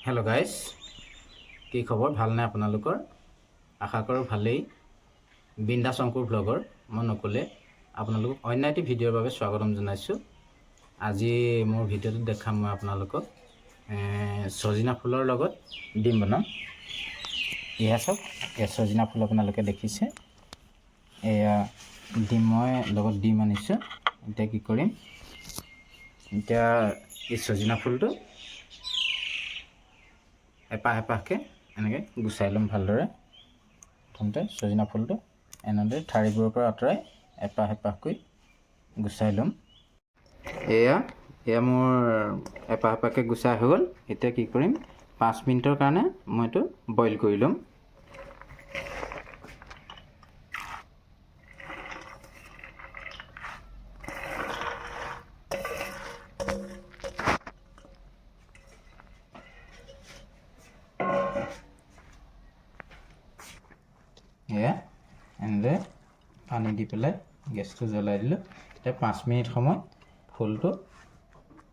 Hello' guys, কি খবৰ? ভালনে আপোনালোকৰ? আশা কৰোঁ ভালেই। বিন্দাছ অংকুৰ ভ্লগৰ মই নকলে আপোনালোকক অন্য এটি ভিডিঅ'ৰ বাবে স্বাগতম জনাইছোঁ। আজি মোৰ ভিডিঅ'টোত দেখাম মই আপোনালোকক ছজিনা ফুলৰ লগত ডিম বনাম। এয়া চাওক, এয়া ছজিনা ফুল আপোনালোকে দেখিছে। এয়া ডিম, মই লগত ডিম আনিছোঁ। এতিয়া কি কৰিম? এতিয়া এই ছজিনা ফুলটো এপাহ এপাহকৈ এনেকৈ গুচাই ল'ম ভালদৰে। প্ৰথমতে ছজিনা ফুলটো এনেদৰে ঠাৰিবোৰৰ পৰা আঁতৰাই এপাহ এপাহকৈ গুচাই ল'ম। এয়া এয়া মোৰ এপাহ এপাহকৈ গুচাই হৈ গ'ল। এতিয়া কি কৰিম? 5 মিনিটৰ কাৰণে মই এইটো বইল কৰি ল'ম। এয়া এনেদৰে পানী দি পেলাই গেছটো জ্বলাই দিলোঁ। এতিয়া 5 মিনিট সময় ফুলটো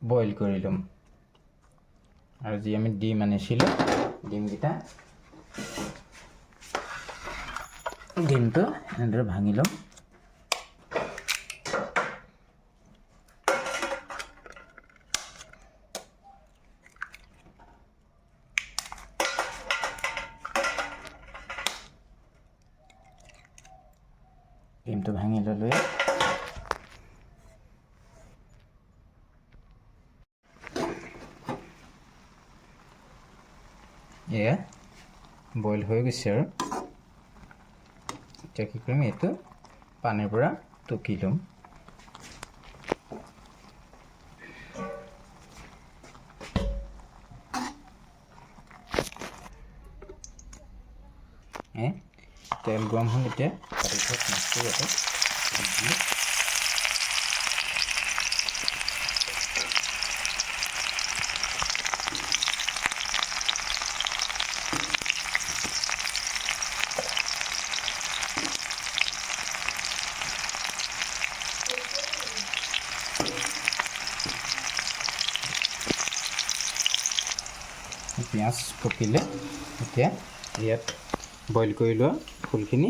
বইল কৰি ল'ম। আৰু যি আমি ডিম আনিছিলোঁ, ডিমকেইটা, ডিমটো এনেদৰে ভাঙি ল'ম। ডিমটো ভাঙি ল'লোৱে। এয়া বইল হৈ গৈছে। আৰু এতিয়া কি কৰিম? এইটো পানীৰ পৰা টুকি ল'ম। তেল গৰম হ'ল। এতিয়া কাটি থোৱা পিঁয়াজটো ইয়াতে দি দিলোঁ। পিঁয়াজ পকিলে এতিয়া ইয়াত বইল কৰি লোৱা ফুলখিনি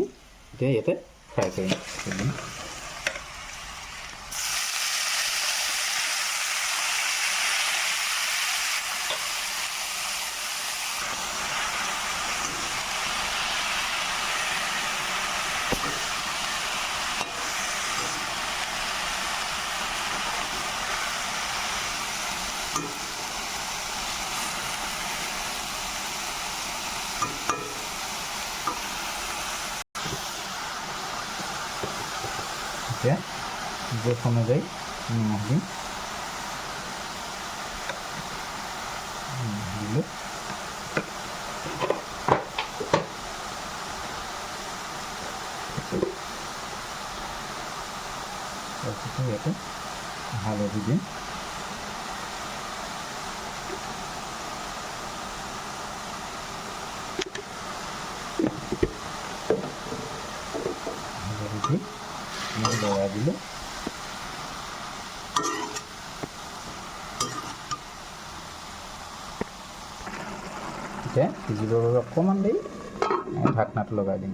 এতিয়া ইয়াতে ফ্ৰাই কৰিম। এতিয়া জোখ অনুযায়ী নিমখ দিম। নিমখ দিলোঁ। তাৰপিছতে ইয়াতে হালধি দিম। হালধি দি এনেকৈ লৰাই দিলোঁ। এতিয়া সিজিবৰ বাবে অকণমান দেৰি ঢাকনাটো লগাই দিম।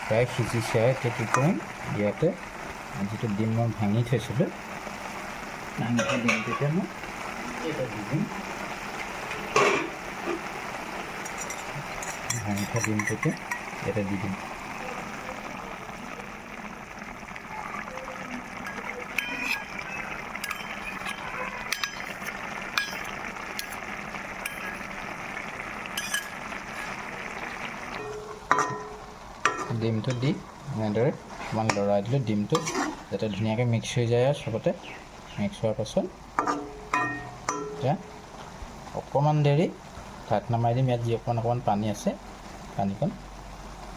প্ৰায় সিজিছে। এতিয়া কি কৰিম? ইয়াতে যিটো ডিম মই ভাঙি থৈছিলোঁ, ভাঙি থোৱা ডিমটো এতিয়া মই ইয়াতে দি দিম। ভাঙি থোৱা ডিমটো এতিয়া ইয়াতে দি দিম। ডিমটো দি এনেদৰে অকণমান লৰাই দিলোঁ, ডিমটো যাতে ধুনীয়াকৈ মিক্স হৈ যায়। আৰু চবতে মিক্স হোৱাৰ পাছত এতিয়া অকণমান দেৰি ঢাকনা মাৰি দিম। ইয়াত যি অকণমান অকণমান পানী আছে, পানীকণ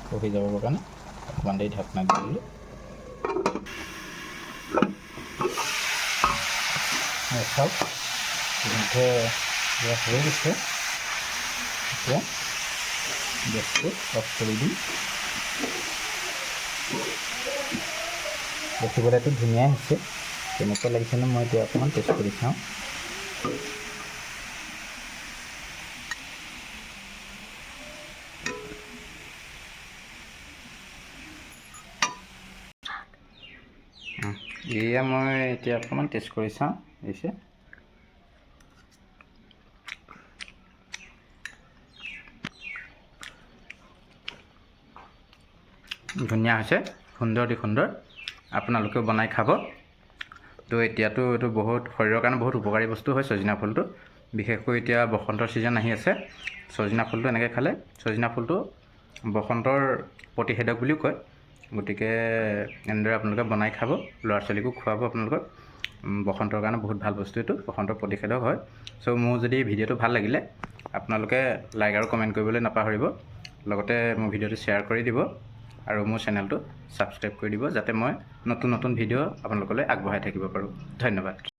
বহি যাবৰ কাৰণে অকণমান দেৰি ঢাকনা দি দিলোঁ। চাওক, ইতিমধ্যে হৈ গৈছে। এতিয়া গেছটো অফ কৰি দিম। দেখিবলৈতো ধুনীয়াই হৈছে। কেনেকুৱা লাগিছেনো মই এতিয়া অকণমান টেষ্ট কৰি চাওঁ। এয়া মই এতিয়া অকণমান টেষ্ট কৰি চাওঁ। দেখিছে, ধুনীয়া হৈছে, সুন্দৰ অতি সুন্দৰ। আপোনালোকেও বনাই খাব। তো এতিয়াতো এইটো বহুত শৰীৰৰ কাৰণে বহুত উপকাৰী বস্তু হয় ছজিনা ফুলটো। বিশেষকৈ এতিয়া বসন্তৰ ছিজন আহি আছে, ছজিনা ফুলটো এনেকৈ খালে, ছজিনা ফুলটো বসন্তৰ প্ৰতিষেধক বুলিও কয়। গতিকে এনেদৰে আপোনালোকে বনাই খাব, ল'ৰা ছোৱালীকো খুৱাব। আপোনালোকৰ বসন্তৰ কাৰণে বহুত ভাল বস্তু এইটো, বসন্তৰ প্ৰতিষেধক হয়। চ' মোৰ যদি ভিডিঅ'টো ভাল লাগিলে আপোনালোকে লাইক আৰু কমেণ্ট কৰিবলৈ নাপাহৰিব, লগতে মোৰ ভিডিঅ'টো শ্বেয়াৰ কৰি দিব আৰু মোৰ চেনেলটো ছাবস্ক্ৰাইব কৰি দিব, যাতে মই নতুন নতুন ভিডিঅ' আপোনালোকলৈ আগবঢ়াই থাকিব পাৰোঁ। ধন্যবাদ।